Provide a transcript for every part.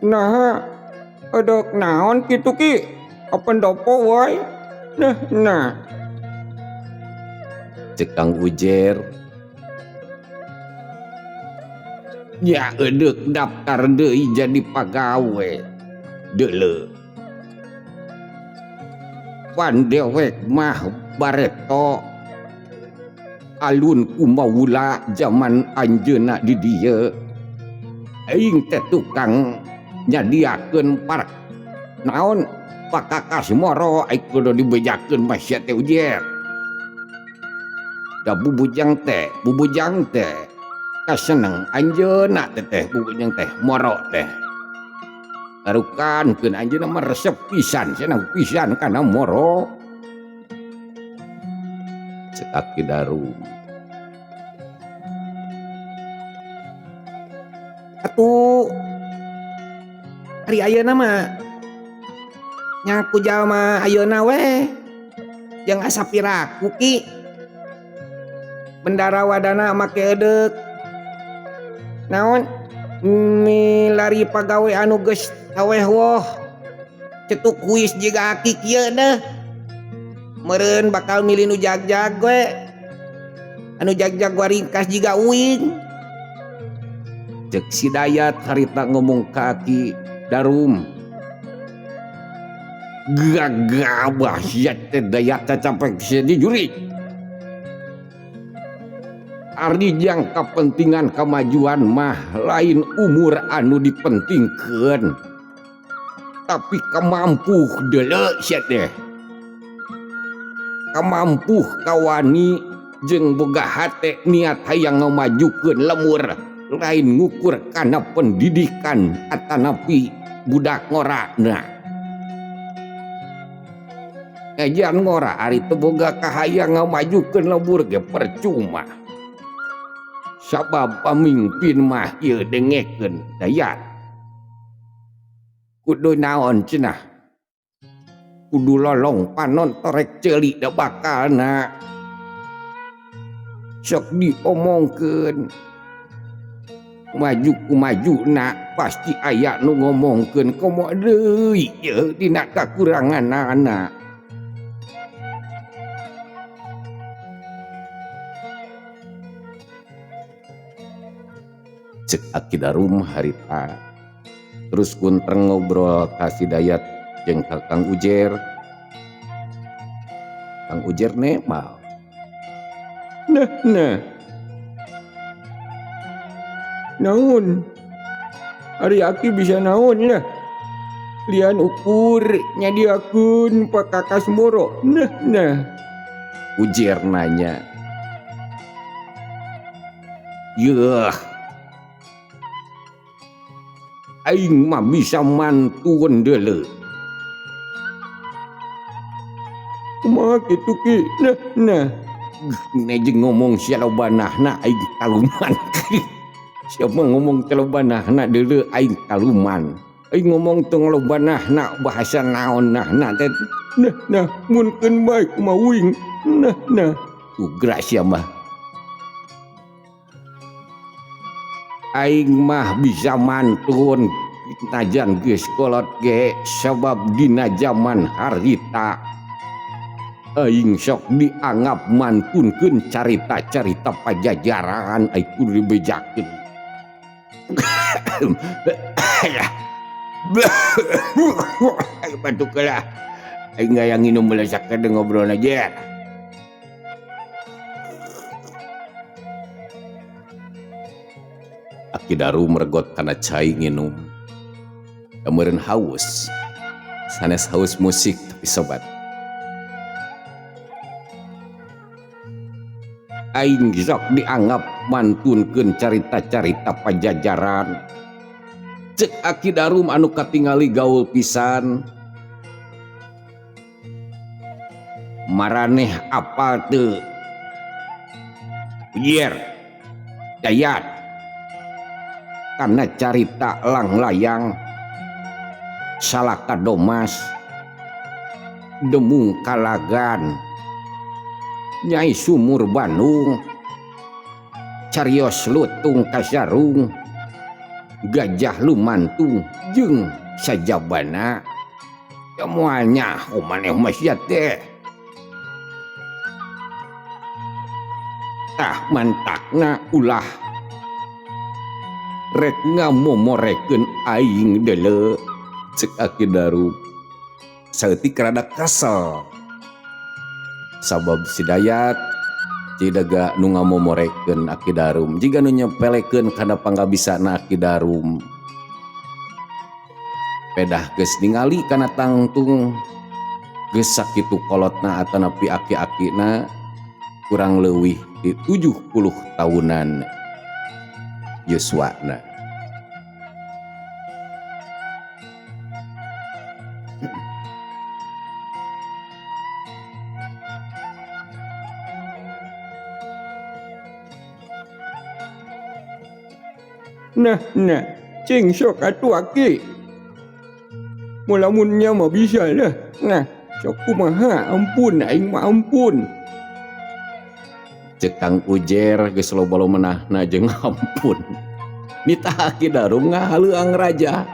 Naha edek naon kitu Ki? Pendopo wae. Nah, nah. Cek Kang Ujer. Ya edek daftar deui jadi pagawe. Deuleu. Pan dewek mah bareto alun kumaula zaman anjeunna di dieu. Aing teh tukang nyadiakeun par naon pakakas moro aing kudu dibejakeun mah sia teh Ujer. Da bubujang teh kaseneng anjeunna teh teh bubujang teh moro teh. Tarukan keun anjeunna mah resep pisan, seneng pisan kana moro. Cek Aki Darum. Atuh ari ayeuna mah nya ku jalma ayeuna we jeung asa piraku Ki. Bendara wadana make edeuk. Naon milari pagawe anu geus aweh woh cetuk kuis jiga aki kieu deh. Meureun bakal milih nu jagjag we. Anu jagjag waringkas jiga uing. Cek si Dayat harita ngomong ka Aki Darum. Gagabah sia teh Dayat teh capek sia dijuri. Ari jang kepentingan kemajuan mah lain umur anu dipentingkeun. Tapi kemampuh deuleu sia teh. Kemampuh kawani jeung boga hate niat hayang ngamajukeun lemur lain ngukur kana pendidikan atanapi budak ngorana. Ngajian ngora ari teu boga kahayang ngamajukeun lembur ge percuma. Sabab pamimpin mah ieu dengekeun Dayat. Kudu naon cenah? Kudu lolong panon torek ceuli da bakalna. Sok diomongkeun. Maju ku majuna pasti aya nu ngomongkeun komo deui ieu dina kakuranganana. Cek Aki Darum harita. Terus kuntreng ngobrol ka si Dayat jeung ka Kang Ujer. Kang Ujer nemal. Nah, nah. Naon? Ari aki bisa naon lah. Lian ukur nyadiakeun pakakas moro. Nah, nah. Ujer nanya. Yeuh. Aing mah bisa mantun deuleu. Kumaha kitu Ki? Nah, nah. Nih jeung ngomong sia lobanahna aing kaluman. Siapa ngomong teh lobanahna deuleu aing kaluman. Aing ngomong teh lobanahna bahasa naon nahna teh. Nah, nah, mun keun bae kumaha uing. Nah, nah. Ugra sia mah. Aing mah bisa mantun najan geus kolot ge sabab dina jaman harita aing sok dianggap mantunkeun carita-carita pajajaran aing kudu dibejakeun. Aing batuk lah. Aing hayang nginum heula sakedeung ngobrol aja. Aki Daru mergot kana cai nginum. Meureun haus. Sanes haus musik tapi sobat. Aing sok dianggap mantunkeun carita-carita pajajaran. Cek Aki Darum anu katingali gaul pisan. Maraneh apal teu? Ujier, Dayat. Karena carita langlayang Salaka Domas Demung Kalagan Nyai Sumur Bandung carios lutung kasarung Gajah Lumantung jeung sajabana. Ya moal nyaho maneh mah sia teh. Tah mantakna ulah rek ngamomorekeun aing deuleu. Cek Aki Darum saeutik rada kesel sabab si Dayat jiga nu ngamomorekeun Aki Darum jiga nu nyepelekeun kana panggabisana Aki Darum. Pedah geus ningali kana tangtung geus sakitu kolotna atanapi aki-akina kurang leuwih di 70 tahunan yuswana. Nah, nah, cing sok atuh aki. Mulamunnya mah bisa lah. Nah, sok kumaha, ampun aing mah ampun. Cek Kang Ujer geus loba-loba menahna jeung ampun. Nitah Aki Darum ngahaleuang raja.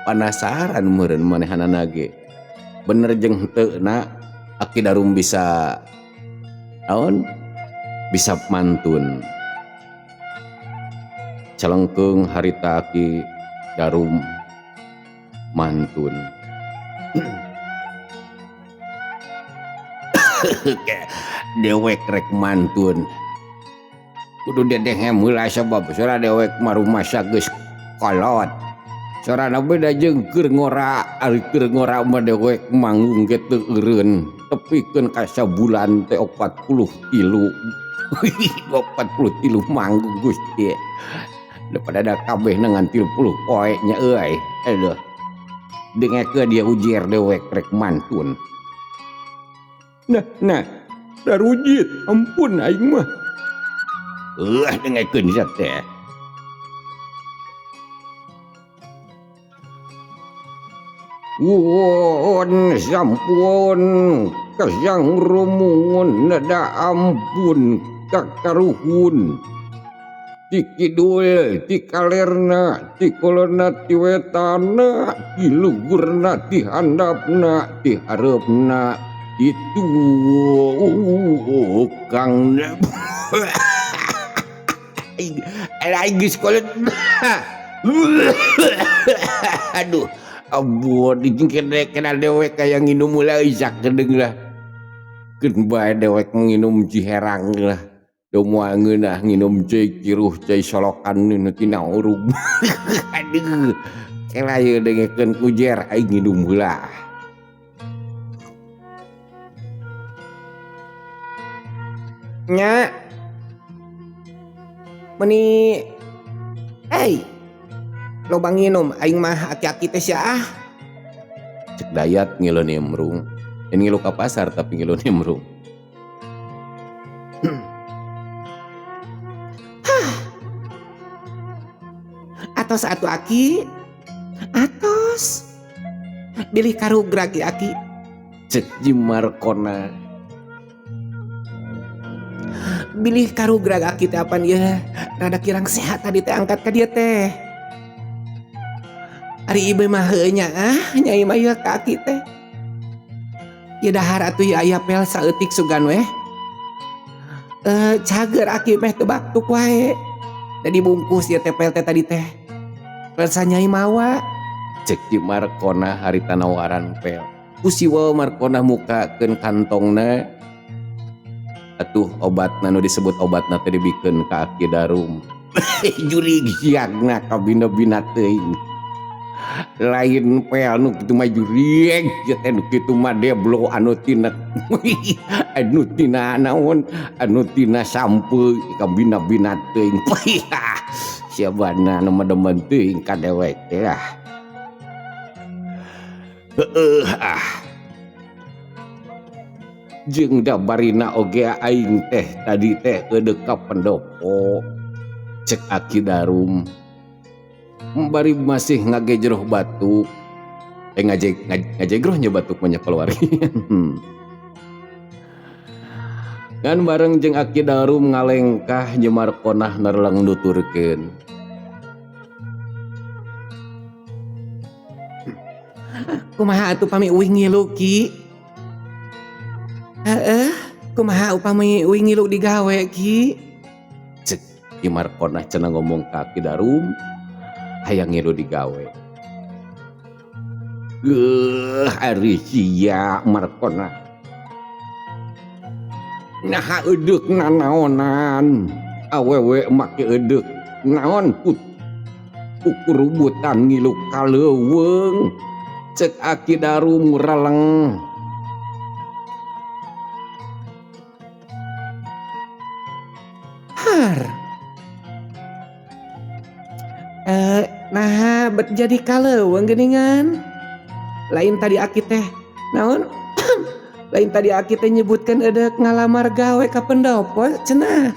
Panasaran meureun manehanana ge. Bener jeung henteu na Aki Darum bisa naon? Bisa mantun. Calengkeung harita Aki Darum mantun. Dewek rek mantun. Kudu dedehem heula sabab sora dewek mah rumasa geus kolot. Sorana beda jeung keur ngora, ari keur ngora mah dewek manggung ge teu eureun. Tepikeun ka sabulan teh 43. 43 manggung Gusti. Daripada ada kabeh ngan 30 poe nya euy. Aduh. Dengekeun dia ujier dewek rek mantun. Nah, nah, darujit, ampun aing mah. Dengekeun sia teh. Won sampun kasang rumun nada ampun kakaruhun. Ti kidul, ti kalerna, ti kolona, ti wetana, ti lugurna, ti handapna, ti hareupna, itu kang aing geus kolot. Aduh, abon dijengkeun kena dewek kaya nginum mulai sakedeung lah. Keun bae dewek nginum ciherang lah. Do moal ngeunah nginum cai kiruh cai solokan nu tina urug. Aduh, kela ieu dengekeun kujer aing nginum heula. Nya meni ei loba nginum aing mah aki-aki teh sia ah. Cek Dayat ngilu nimrung. Ini ngilu ka pasar tapi ngilu nimrung. Hah. Atos atuh aki. Atos. Bilih karugrag aki. Cek Jimarkona. Bilih karugrag aki teh apan ieu rada kirang sehat tadi teh angkat ka dieu teh. Ari ieu mah heueuh nya ah nyai mah ieu ka aki teh. Ieu dahar atuh ieu aya pel saeutik sugan weh. Cager aki meh teu baktuk wae. Da dibungkus ieu teh pel teh tadi teh. Pel sanyai mawa. Cek Jimarkona harita nawaran pel. Ku siwa Markona mukakeun kantongna. Atuh obatna nu disebut obatna teh dibikeun ka Aki Darum. Jurig siagna kabina-bina teuing. Lain pel nu kitu mah jurig ieu teh nu kitu mah deblo anu tina anu tina naon anu tina sampeu kabina-bina teuing. Siabana nu mah demen teuing ka dewek teh lah. Heueuh ah. Jeung dabarina oge aing teh tadi teh eudeuh ka pendopo. Cek Aki Darum. Bari masih ngagejroh batuk. Ngajegroh nya batuk mah nya keluar. Ngan bareng jeung Aki Darum ngalengkah Nyi Markonah nareleng nuturkeun. Kumaha atuh pami uih ngilu Ki? Heeh, kumaha upami uih ngilu digawe Ki? Cek Nyi Markonah cenah ngomong ka Ki Darum hayang ngilu digawe. Geuh ari sia Markonah. Naha eudeuh nanaonan awewe make eudeuh naon kukurubutan ngilu ka leuweung. Cek Aki Darum releng. Har. Naha bet jadi kaleuweung geuningan. Lain tadi aki teh naon? Lain tadi aki teh nyebutkeun eudeuh ngalamar gawe ka pendopo cenah.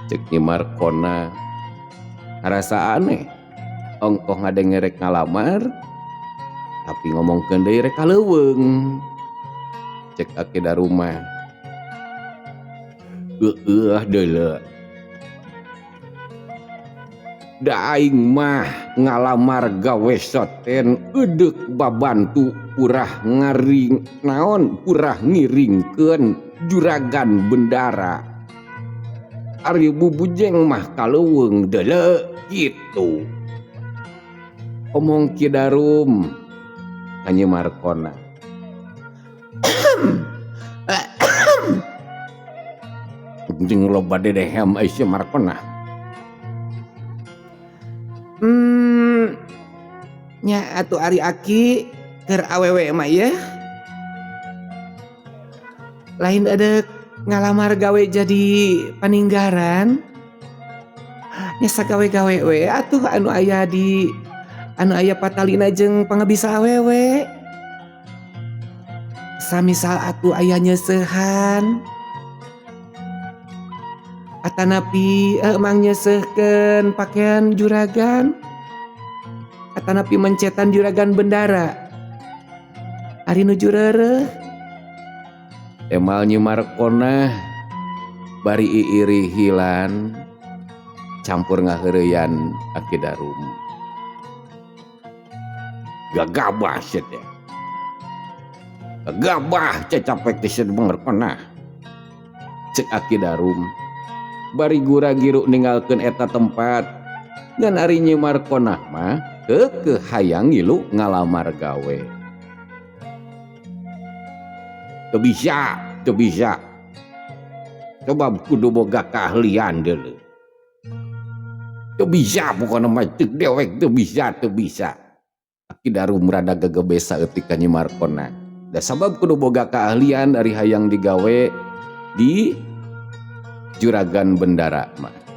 Cek Nyi Markona ngarasa aneh. Ongkoh ngadenge rek ngalamar tapi ngomongkeun deui rek ka leuweung. Cek Aki Darum mah. Heueuh deuleu. Da aing mah ngalamar gawe soten eudeuh babantu purah ngaring naon purah ngiringkeun juragan bendara. Ari bubujeng mah ka leuweung deuleu kitu. Omong Ki Darum ka Nyi Markona. Jeung loba dedehem euy si Markona. Nya atuh ari aki keur awewe mah ieu. Lain eudeuh ngalamar gawe jadi paninggaran. Nya sagawe-gawe we atuh anu aya di anu aya patalina jeung pangebisa awewe. Samisal atuh aya nyeuseuhan. Atanapi emang nyeuseuhkeun pakaian juragan. Atanapi mencetan juragan bendara. Ari nuju reureuh. Emal Nyi Markonah bari iiri hilan campur ngaheureuyan Aki Darum. Gagabah sia teh. Gagabah cecapek teh sia Markonah. Cek Aki Darum bari gura-giru ninggalkeun eta tempat. Ngan ari Nyi Markonah mah keukeuh hayang ngilu ngalamar gawe. Teu bisa, teu bisa. Coba kudu boga keahlian deuleu. Teu bisa pokona mah ceuk dewek teu bisa, teu bisa. Aki Darum rada gegebesa eutik ka Nyi Markona. Da sabab kudu boga keahlian ari hayang digawe di juragan bendara mah.